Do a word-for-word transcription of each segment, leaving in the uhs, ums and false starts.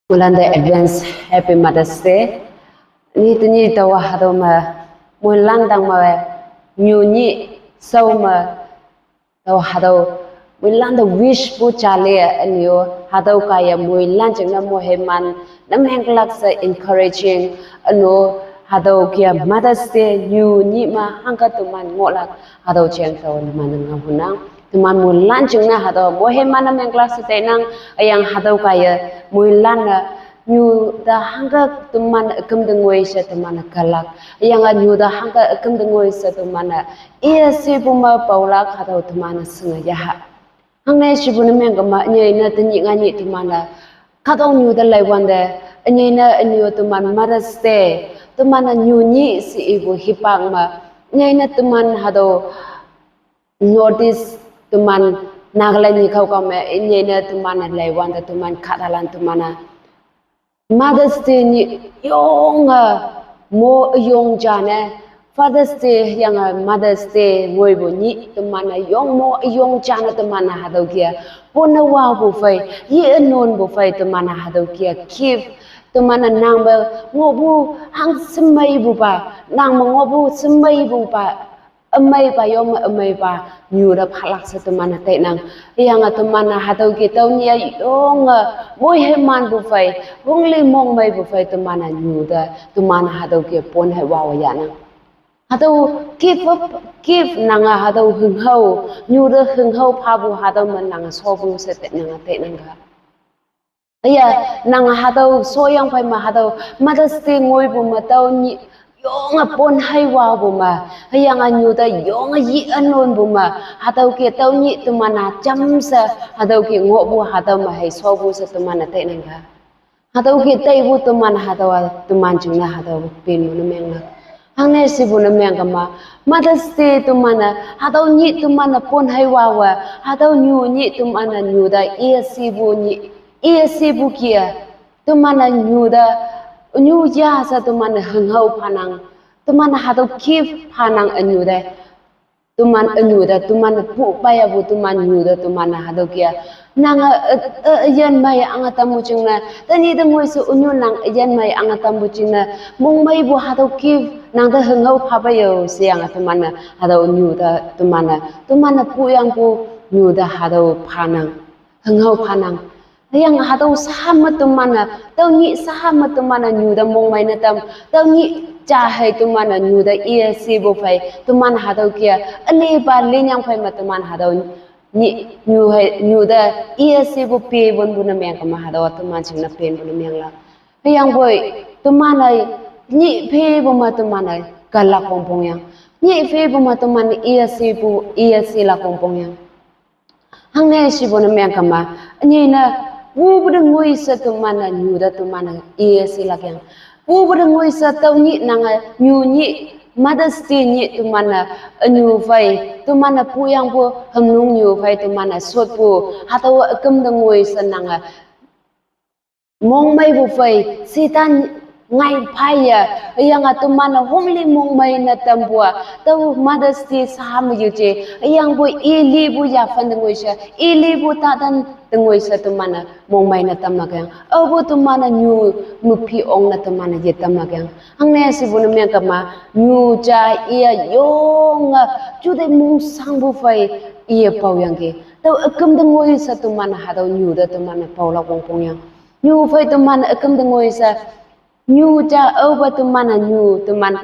Moilan te advance Happy Mother's Day. Ni tenyih taowa hatüo me moilan tangme nyu nyih shao me taowa hatüo moilan te wishpu jale ünyo hatüo kaiye moilan jingne moiman ne menglak she encouraging üno hatüo ke Mother's Day nyu nyih me hangke teman ngohlak hatüo jeng taowa numan-e ngao hunang. Teman moilan jingne hatüo moiman ne menglak she tainang, hüyange hatüo kaiye moilan-e nyu te hangke teman üküm te ngoi she teman-e kalak, hüyange nyu te hangke üküm te ngoi she teman-e iye shepu me paolak hatüo teman-e shinge yaha. Hangne shipu ne mengkema ünyei ne tenyih nganyih teman-e kahtoknyu te leiwante, ünyei ne ünyo teman Mother's Day, teman-e nyu nyih she ipu hipak me, ünyei ne teman hatüo North East teman Nagaland nyikao kao me, ünyei ne teman-e leiwante teman kahtalan teman-e Mother's Day nyih yonge mo üyong ja ne, Father's Day hüyange Mother's Day ngoipu nyih teman-e yong mo üyong ja ne teman-e hatüo ke pone wapu phei, yi ünonpu phei teman-e hatüo ke gift, teman-e nang me ngohpu hang shemeipupa, nang me ngohpu shemeipupa, ümeipa yong me ümeipa nyu te phalak she teman-e tainang. Hüyange teman-e hatüo ke tüo nyih yonge moimanpu phei, hongli mongmeipu phei teman-e nyu te teman-e hatüo ke pon hei wawe yahnang. Hatüo gift, gift nange hatüo hünghao, nyu te hünghao phapu hatüo me nange shopu she te nange tainang ka. Hüya, nang hatüo shoyang phei me hatüo Mother's Day ngoipu me tüo nyih yonge pon hei wapu me, hüyange nyu te yonge yi ünonpu me, hatüo ke tüo nyih teman-a jamshe hatüo ke ngohpu hatüo me hei shopu she teman-e tainang ka. Hatüo ke taipu teman hatüowa teman jingne hatüo penpu ne menglak. Hangne shipu ne mengkema, Mother's Day teman-e hatüo nyih teman-e pon hei wawe, hatüo nyu nyih teman-e nyu te iye shepu nyih, iye shepu ke, teman-e nyu te, nyu ja she teman-e hünghao phanang, teman-e hatüo gift phanang ünyu te. Teman ünyu te, teman-e pu paiyapu teman nyu te, teman-e hatüo ke. Nange, e, e, üyin mei ange tampu jingne, tenyih te ngoi she ünyu nang üyin mei ange tampu jingne, mongmeipu hatüo gift nang te hünghao pha pei yo sheyange teman-e hatüo nyu te, teman-e, teman-e puyangpu nyu te hatüo phanang, hünghao phanang. Hüyange hatüo sha me teman-e, tüo nyih sha me teman-e nyu te mongmei ne tam, tüo nyih ja hei teman-e nyu te iye shepu phei, teman hatüo ke, ünepa linyang phei me teman hatüo nyih, nyu hei, nyu te iye shepu pe wünpu ne mengkema hatüo teman jingne penpu ne menglak. Hüyangpoi, teman-e, nyih phepu me teman-e, kalak wongpong yang. Nyih phepu me teman-e iye shepu, iye shelak wongpong yang. Hangne shipu ne mengkema, ünyei ne, wupu te ngoi she teman-e nyu te teman-e iye shelak yang. Wupu te ngoi she tüo nyih nange nyu nyih Mother's Day nyih teman-e ünyu phei, teman-e puyangpu hümnung nyu phei teman-e shotpu, hatüowa üküm te ngoi she nange mongmeipu phei, Satan ngai phaiye, hüyange teman-e hongli mongmei ne tampu-a, tüo Mother's Day sha me yeje, hüyangpoi i lipu yaphan te ngoi she, i lipu tatan te ngoi she teman-e mongmei ne tamlak yang. Aopu teman-e nyu mükphi ong ne teman-e yetamlak yang. Hangne shipu ne mengkema, nyu ja iye yonge, jute mongshangpu phei iye paoyangki. Tüo üküm te ngoi she teman hatüo nyu te teman-e paolak wongpong yang. Nyu phei teman üküm te ngoi she, nyu ja aope teman-e nyu teman,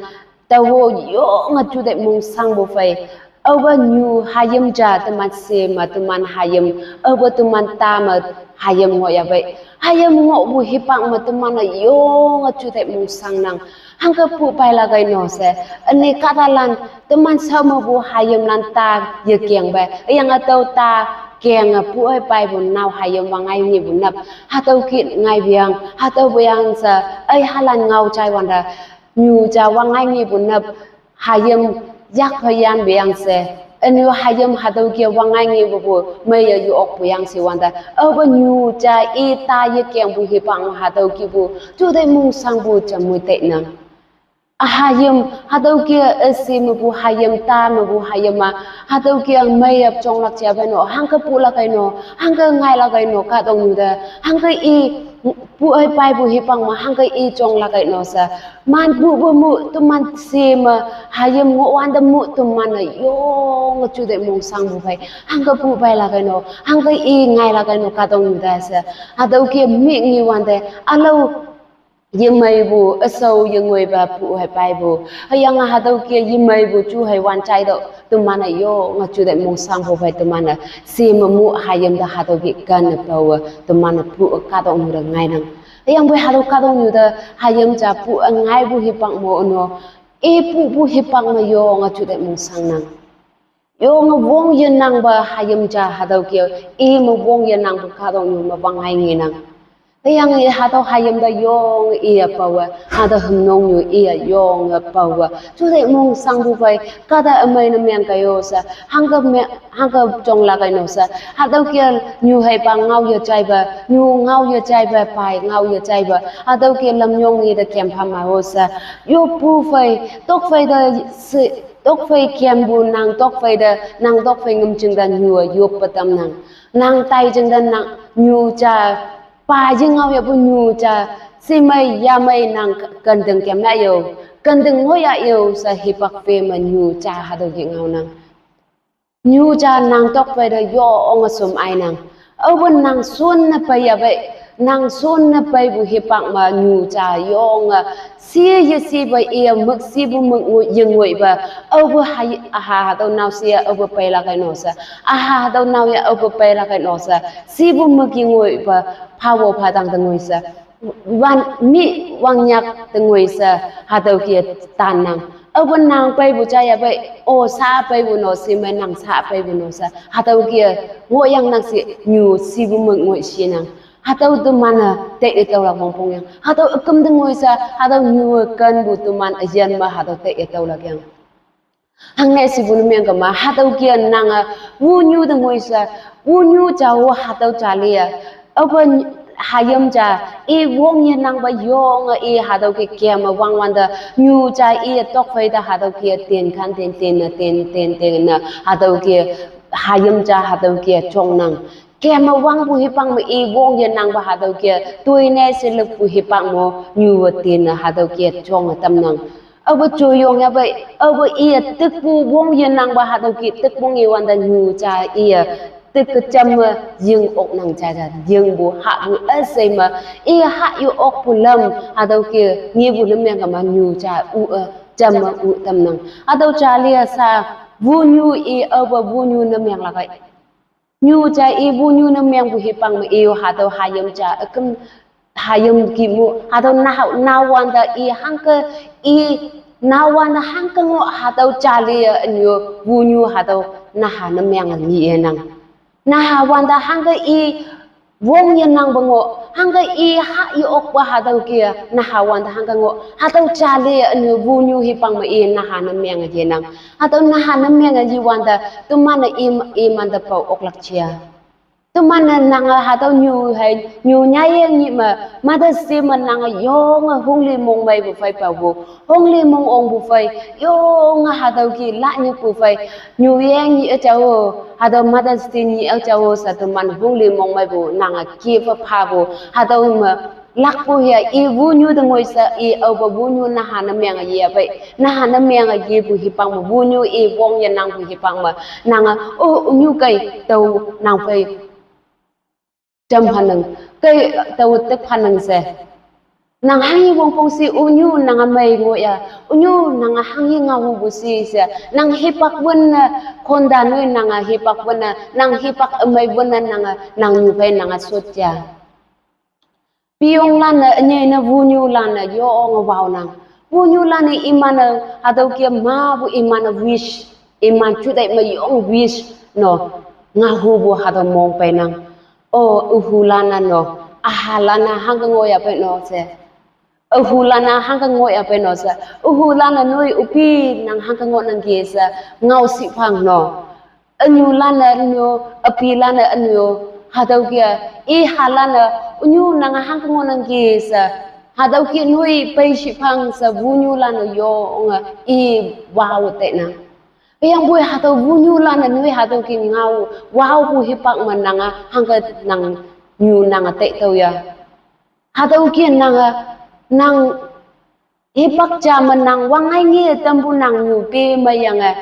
taowo yonge jute mongshangpu phei, aope nyu hayim ja teman she me teman hayim, aope teman ta me hayim ngohyapei. Hayim ngohpu hipak me teman-e yonge jute mongshangnang. Hangke pu pailak ei no she, üne kahtalan teman shao mepu hayimlan ta yekengpe, hüyange tüo ta kenge pu ei paipu nao hayim wangngai ngepu nap, hatüo kih ngaipu yang, hatüopu yang she, ei halan ngao jaiwante, nyu ja wangngai ngepu nap, hayim yak phei yanpu yang she, ünyu hayim hatüo ke wangngai ngepupu meiye yokpu yang she wante, aope nyu ja i ta yekengpu hipak me hatüo kihpu jute mongshangpu jamoi tainang. Hayim, hatüo ke üsi mepu hayim, ta mepu hayim a, hatüo ke mei yap jonglak ja peino, hangke pulak kaino, hangke ngailak kaino, kahtoknyu te, hangke i, pu ei paipu hipak me, hangke i jonglak kaino she. Man pupu mu, teman she me, hayim ngohwante mu, teman-e yonge jute mong shangpu phei, hangke pu peilak kaino, hangke i ngailak kaino, kahtoknyu te she. Hatüo ke mi ngiwante, ülao yemeipu, üshao yengoipa pu hei paipu. Hüyange hatüo ke yemeipu ju hei wan jaitüoh, teman-e yonge jute mong shangpu phei teman-e, she me mu hayim te hatüo ke kenne paowe, teman-e pu kahtoknyu te ngainang. Hüyangpoi hatüo kahtoknyu te hayim ja pu ngaipu hipak mo no, i pupu hipak me yonge jute mong shangnang. Yonge wong yenangpe hayim ja hatüo ke, i me wong yenangpe kahtoknyu me wangngai ngenang. Hüyange hatüo hayim te yonge iye paowe, hatüo hümnongnyu iye yonge paowe. Jute mong shangpu phei, kahta ümei ne meng kaiyo she, hangke me, hangke jonglak kaino she. Hatüo ke nyu heipa ngao yejaipe, nyu ngao yejaipe, pai ngao yejaipe. Hatüo ke lamyong nge te kem pha ma-o she. Yoppu phei, tokphei te she, tokphei kempu nang tokphei te, nang tokphei ngümjing te nyu yoppe tamnang. Nang tai jing te nang nyu ja, pa yengao yahpu nyu ja, shemei yamei nang kenting kem la yo. Kenting ngoh ya yo she hipak phe me nyu ja hatüo ke ngaonang. Nyu ja nang tokphei te yonge shom ainang. Aope nang shonne pei yahpei, nang shonne peipu hipak me nyu ja yonge, shi ye shipe iye mük shipu mük ngoi yengoipe, aope ha, ha, hatüo naoshe aope peilak kaino she, aha hatüo naoya aope peilak kaino she, shipu mük yengoipe, phawo phatang te ngoi she, wan mi wangnyak te ngoi she, hatüo ke tannang. Aope nang peipu ja yahpei, o sha peipu no shemei nang sha peipu no she, hatüo ke ngohyangnang she nyu shipu mük ngoi shinang. Hatüo teman-e tei-e taolak wongpong yang. Hatüo üküm te ngoi she, hatüo nyu kenpu teman üyin me hatüo tei-e taolak yang. Hangne shipu ne meng kema, hatüo ke nange, wunyu te ngoi she, wunyu jao hatüo jali-e. Aope hayim ja, i wong yenangpe yonge i hatüo ke keme wangwante, nyu ja i tokphei te hatüo ke ten khan ten ten ne, ten, ten, ten ne, hatüo ke hayim ja hatüo ke jongnang. Keme wangpu hipak me i wong yenangpe hatüo ke, toine she lükpu hipak mo, nyuwe ten ne hatüo ke jonge tamnang. Aope joyong yahpei, aope iye tikpu wong yenangpe hatüo ke tikpu ngewante nyu ja iye, tik ke jam me ying oknang ja ja, yingpu hahpu üshei me, iye hah yo okpu lam, hatüo ke ngepu ne meng kema nyu ja u-e, jam me u tamnang. Hatüo jali-e sha, wunyu i aope wunyu ne menglak kei. Nyu ja i wunyu ne mengpu hipak me i-o hatüo hayim ja üküm hayim ki mu, hatüo naha, naowante i hangke, i naowante hangke ngoh hatüo jali-e ünyu, wunyu hatüo naha ne menge ngi yenang. Naha wante hangke i wong yenangpe ngoh, hangke i hah ye okpe hatüo ke, naha wante hangke ngoh, hatüo jali-e ünyu wunyu hipak me i naha ne menge yenang. Hatüo naha ne menge yewante, teman-e i, imante pao oklak ja. Teman-e nange hatüo nyu hei, nyu nyaiye nyih me, Mother's Day me nange yonge hongli mongmeipu phei paopu, hongli mong ongpu phei, yonge hatüo ke lanyikpu phei, nyu yeng nyih-e jao, hatüo Mother's Day nyih-e jao she teman hongli mongmeipu nange kepe phapu, hatüo me lakpu ya i wunyu te ngoi she i aope wunyu naha ne menge yepei, naha ne menge yepu hipak me wunyu i wong yenangpu hipak me, nange, o, nyu kei tao nang phei jam phanang, kei tao tik phanang she. Nang hanghi wongpong shi, ünyu nange mei ngoh ya, ünyu nange hanghi ngaohupu shi she, nang hipak wünne, khonta noi nange hipak wünne, nang hipak ümei wünne nange, nang nyu phei nange shot ja. Piyonglan-e, ünyei ne wunyulan-e yonge waonang. Wunyulan-e iman-e hatüo ke mapu iman-e wish, iman juteih me yong wish no, ngaohupu hatüo mong peinang. O, ühulan-e no, ühalan-e hangke ngoh ya pei no she. Ühulan-e hangke ngoh ya pei no she. Ühulan-e noi üpi nang hangke ngohnangki she, ngao shiphang no. Ünyulan-e ünyu, üpilan-e ünyu, hatüo ke, ihalan-e, ünyu nange hangke ngohnangki she. Hatüo kih noi pei shiphang she wunyu lan-e yonge i wao teinang. Hüyangpoi hatüo wunyu lan-e noi hatüo kih ngao waopu hipak me nange hangke nang nyu nange teitüoh ya. Hatüo kih nange nang hipak ja me nang wangngai nge tampu nang nyu pe meiyange.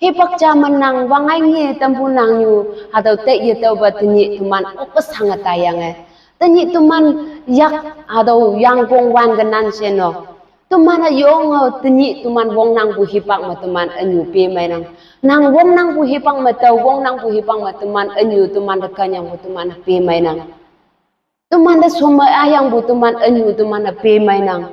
Hipak ja me nang wangngai nge tampu nang nyu hatüo tei yetüopa tenyih teman okkeshange taiyange. Tenyih teman yak hatüo yangkong wan kenan she no. Teman-e yonge tenyih teman wongnangpu hipak me teman ünyu pe meinang. Nang wongnangpu hipak me tao wongnangpu hipak me teman ünyu teman te kenyangpu teman pe meinang. Teman te shom me ayangpu teman ünyu teman-e pe meinang.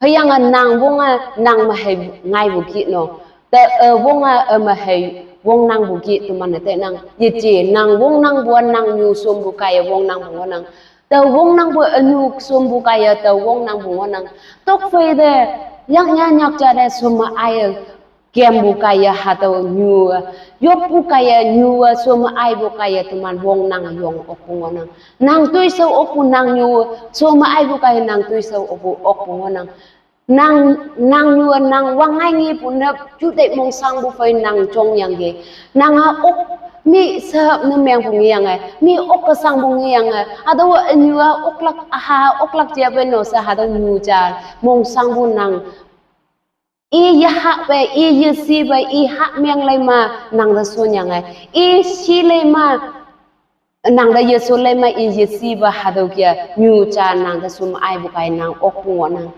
Hüyange nang wonge nang me hei ngaipu kih no. Te e wonge e me hei wongnangpu kih teman-e teinang. Yeje nang wongnangpu-a nang nyu shompu kaiye wongnangpu ngohnang. Tao wongnangpu ünyu shompu kaiye tao wongnangpu ngohnang. Tokphei te yaknya nyak ja te shom me aiye kempu kaiye hatüo nyu-e, yoppu kaiye nyu-e, shom me aipu kaiye teman wongnange yong okpu ngohnang. Nang toishao okpu nang nyu, shom me aipu kaiye nang toishao okpu okpu ngohnang. Nang, nang nyu-e nang wangngai ngepu nap jutei mongshangpu phei nang jongyangki. Nange ok mi sehap ne mengpu ngeyange, mi okkeshangpu ngeyange, hatüowa ünyu-a oklak aha oklak jepe no she hatüo nyu ja mongshangpu nang. I yehahpe, i yeshipe, i hah meng lei ma nang te shonyange. I shi lei ma nang te yeshon lei ma i yeshipe hatüo kih-a nyu ja nang te shom aipu kaiye nang okpu ngohnang.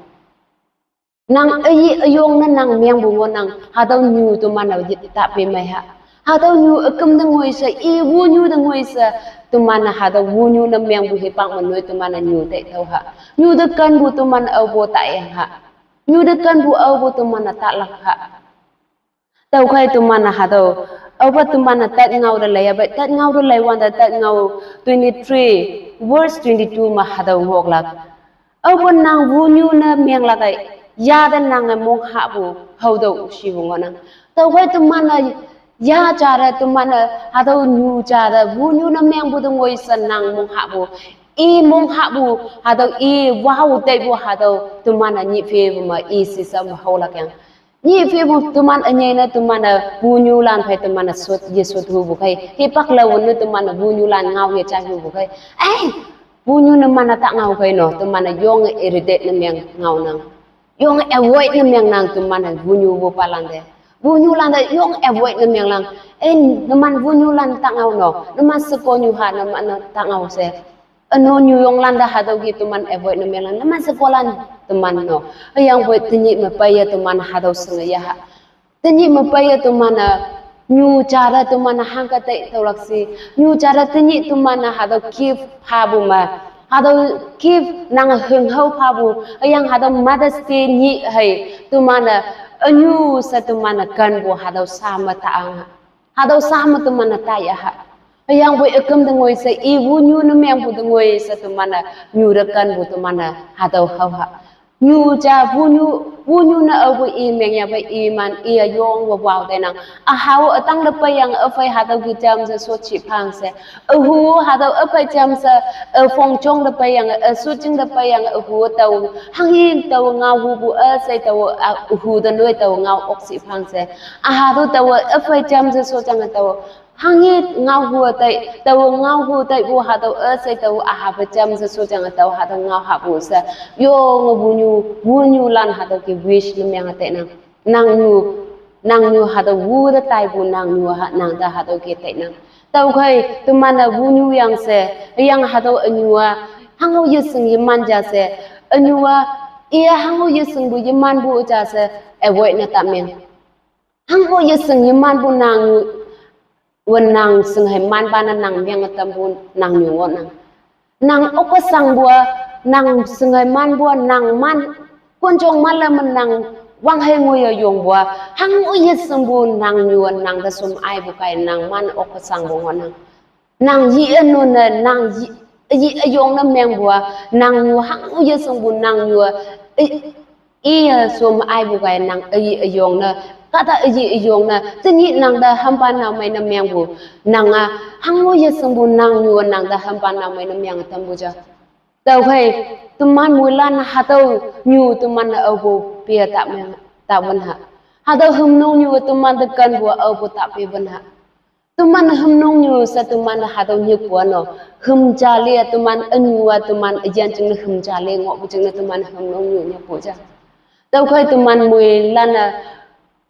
Nang üyi üyong ne nang mengpu ngohnang, hatüo nyu teman-e yeta pe mei ha. Hatüo nyu üküm te ngoi she, i wunyu te ngoi she, teman-e hatüo wunyu ne mengpu hipak me noi teman-e nyu teitüoh ha. Nyu te kenpu teman aopo taiyang ha. Nyu te kenpu aopu teman-e talak ha. Tüokhei teman-e hatüo, aopa teman-e tat ngao te lei yape, tat ngao te lei wante tat ngao twenty-three, verse twenty-two me hatüo ngohlak. Aope nang wunyu ne menglak-e, ya te nange monghahpu haotüoh shipu ngohnang. Tüokhei teman-e ya ja te teman-e hatüo nyu ja te wunyu ne mengpu te ngoi she nang monghahpu, i monghahpu, hatüo i wao teipu hatüo teman-e nyih phepu me i shisha me haolak yang. Nyih phepu teman ünyei ne teman-e wunyu lan phei teman-e shot, yeshot hupu khei. Hipak laowe ne teman-e wunyu lan ngao ye jai hupu khei. Ei, wunyu numan-e ta ngao khei no, teman-e yonge irritate ne meng ngaonang. Yonge avoid ne mengnang teman-e wunyu wopalante. Wunyu lante yonge avoid ne menglang. Ei, numan wunyu lan ta ngao no, numan shekonyu ha numan-e ta ngao she. Üno nyuyonglan te hatüo kih teman avoid ne menglang, numan shekolan teman no. Hüyangpoi tenyih me peiye teman hatüo shinge yaha. Tenyih me peiye teman-e nyu ja te teman-e hangke tei tüolak shi. Nyu ja te tenyih teman-e hatüo gift phapu me. Hatüo gift nange hünghao phapu. Hüyange hatüo Mother's Day nyih hei teman-e ünyu she teman-e kenpu hatüo sha me ta ang. Hatüo sha me teman-e taiyaha. Hüyangpoi üküm te ngoi she i wunyu ne mengpu te ngoi she teman-e nyu te kenpu teman-e hatüo haoha. Nyu ja wunyu, wunyu ne aopu i mengyape iman i üyong wawao teinang. Ühao ütang te peiyange üphei hatüo kih jamshe shotshi phang she. Ühu hatüo üphei jamshe, üphong jong te peiyange, üshotjing te peiyange, ühu tao hangyin tao ngaohupu üshei tao, a, ühu te noi tao ngao okshi phang she. Üha tu taowe üphei jamshe shotjange tao hangyin ngaohu tei, taowe ngaohu teipu hatüo üshei tao ühape jamshe shotjange tao hatüo ngao hahpu she. Yonge wunyu, wunyu lan hatüo kih wish ne menge teinang. Nangnyu, nangnyu hatüo wu te taipu nangnyu ha, nang te hatüo kih teinang. Tüokhei teman-e wunyu yang she, hüyange hatüo ünyu-a hango yeshing yeman ja she, ünyu-a, i hango yeshingpu yemanpu ja she, avoid ne ta meng. Hango yeshing yemanpu nang, wen nang shinghei manpa ne nang menge tampu nangnyu ngohnang. Nang okkeshangpu-a, nang shinghei manpu-a, nang man, konjong manlam me nang wanghei ngoiye yongpu-a, hango yeshingpu nangnyu-a nang te shom aipu kaiye nang man okkeshangpu ngohnang. Nang yi ünu ne, nang yi, yi üyong ne mengpu-a, nangnyu hango yeshingpu nangnyu-a, i, iye shom aipu kaiye nang üyi üyong ne, kahta üyi üyong ne, tenyih nang te hampa nao mei ne mengpu, nang-a, hango yeshingpu nangnyu-a nang te hampa nao mei ne menge tampu ja. Tüokhei, teman moilan hatüo nyu teman aopu pia ta meng, ta wan ha. Hatüo hümnung nyu teman te kenpu aopu ta pia wan ha. Teman hümnung nyu she teman hatüo nyikpu ano. Hüm ja le teman ünyu-a teman üyin jingne hüm ja le ngohpu jingne teman hümnung nyu nyikpu ja. Tüokhei teman moilan-e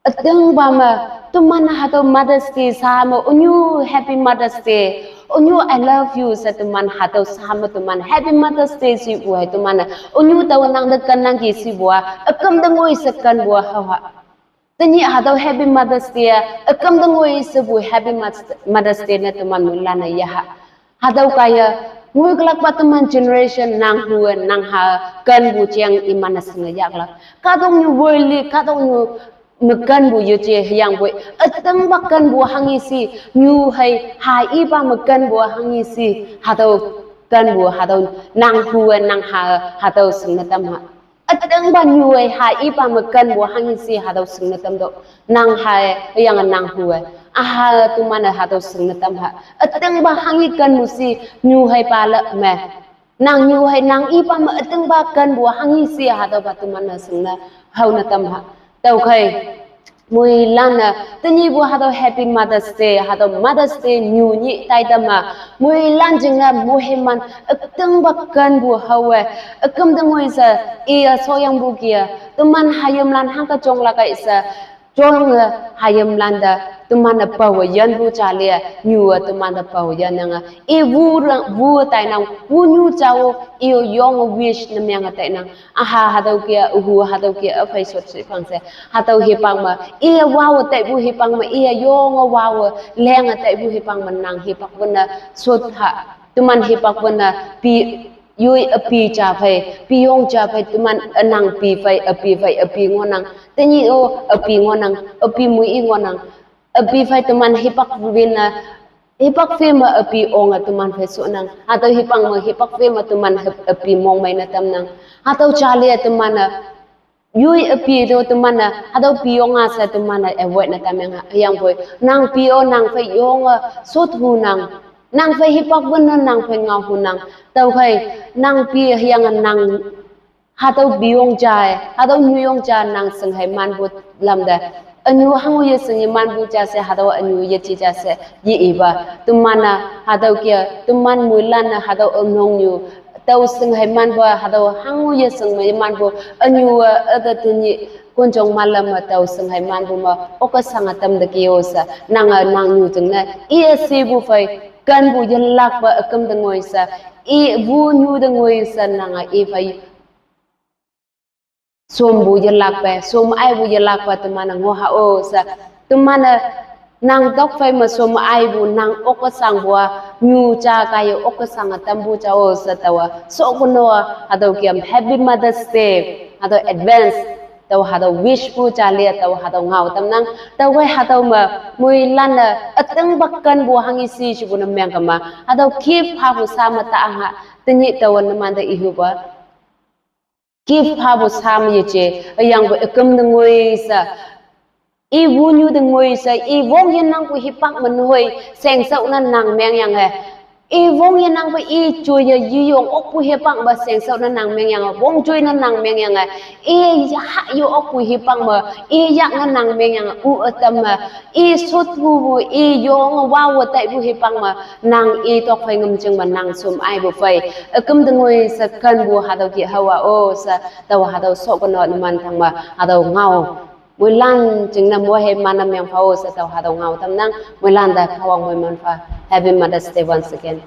ütingpa me, teman hatüo Mother's Day sha me, ünyu Happy Mother's Day, ünyu I love you she teman hatüo sha me teman Happy Mother's Day shipu hei teman-e ünyu tao nang te kennangki shipu-a, üküm te ngoi she kenpu hao ha. Tenyih hatüo Happy Mother's Day-a, üküm te ngoi shepu Happy Mother's, Mother's Day ne teman moilan-e yaha. Hatüo kaiye, ngoikülakpa teman generation nang hu-e nang ha kenpu jeng iman-e shinge yahlak. Kahtoknyu worldly, kahtoknyu me kenpu yeje hüyangpoi, ütingpa kenpu hanghe shi, nyu hei ha ipa me kenpu hanghe shi, hatüo kenpu, hatüo nang hu-e nang ha, hatüo shingne tam ha. Ütingpa nyu-e ha ipa me kenpu hanghe shi hatüo shingne tamtüoh. Nang ha-e, hüyange nang hu-e. Aha, teman-e hatüo shingne tam ha. Ütingpa hanghe kenpu shi nyu hei pa le me. Nang nyu hei nang ipa me ütingpa kenpu hanghe shi hatüopa teman-e shingne haone tam ha. Tüokhei, moilan-e, tenyihpu hatüo Happy Mother's Day, hatüo Mother's Day nyu nyih tai tam ma. Moilan jingne moiman ütingpa kenpu haowe, üküm te ngoi she, iye shoyangpu kih-e, teman hayimlan hangke jonglak kai she, jonge hayimlan te, teman-e paowe yinpu ja le, nyu-e teman te pao yannange, i wu, wu tainang, wu nyu jao, i-o yonge wish ne menge tainang. Aha, hatüo kih-a, ühu, hatüo kih-a, üphei shot shi phang she. Hatüo hipak me, iye wawe taipu hipak me, iye yonge wawe, lenge taipu hipak me nang hipak wünne, shot ha, teman hipak wünne, pi, yoi üpi ja phei, pi yong ja phei, teman ünang pi phei, üpi phei, üpi ngohnang, tenyih-o, üpi ngohnang, üpi mui i ngohnang, üpi phei teman hipak wünne, hipak phei me üpi onge teman phei shohnang. Hatüo hipak me, hipak phei me teman hüp-, üpi mongmei ne tamnang. Hatüo ja le teman-e, yoi üpi to teman-e, hatüo pi yonga she teman-e avoid ne tamyang ha, hüyangpoi. Nang pi-o, nang phei yonge, shot hunang. Nang phei hipak wünne, nang phei ngao hunang. Tüokhei, nang pi hüyange nang hatüo pi yong ja-e, hatüo nyu yong ja nang shing hei manpu lam te. Ünyu hango ye shing ye manpu ja she, hatüo ünyu yeje ja she, ye ipa. Teman-a, hatüo kih-a, teman moilan-e, hatüo ümnong nyu. Tao shing hei manpu, hatüo hango ye shing me manpu, ünyu-e, üte tenyih, konjong malam me tao shing hei manpu me, oke shange tam te kih-o she, nange nang nyu jingne, iye shepu phei, kenpu yelakpe üküm te ngoi she, i wu nyu te ngoi she, nange i phei, shompu yelakpe, shom aipu yelakpe teman-e ngoh ha-o she, teman-e nang tok phei me shom aipu nang oke shangpu-a, nyu ja kaiye oke shange tampu jao she taowa. Shokono-a, hatüo kih-a Happy Mother's Day, hatüo advance, tao hatüo wish pu ja le, tao hatüo ngao tamnang. Tüokhei hatüo me, moilan-e, ütingpa kenpu hanghe shi shepu ne mengkema. Hatüo gift phapu sha me ta ang ha, tenyih taowa numante ihupa. Gift phapu sha me yeje, hüyangpoi üküm te ngoi she. I wu nyu te ngoi she, i wong yenangpu hipak me nehoi, shengshao ne nang mengyange. I wong yenangpu i joiye yeyong okpu hipak me shengshao ne nang mengyange, wong joi ne nang mengyange. I ha yo okpu hipak me, i yak ne nang mengyange, u ütam me. I shotpupu, i yonge wawe taipu hipak me, nang i tok phei ngümjing me nang shom aipu phei. Üküm te ngoi she kenpu hatüo kih haowa-o she, tao hatüo shokono numan tangme, hatüo ngao. Moilan jingne moiman-e meng pha-o she tao hatüo ngao tamnang, moilan te Kahwang moiman pha. Happy Mother's Day once again.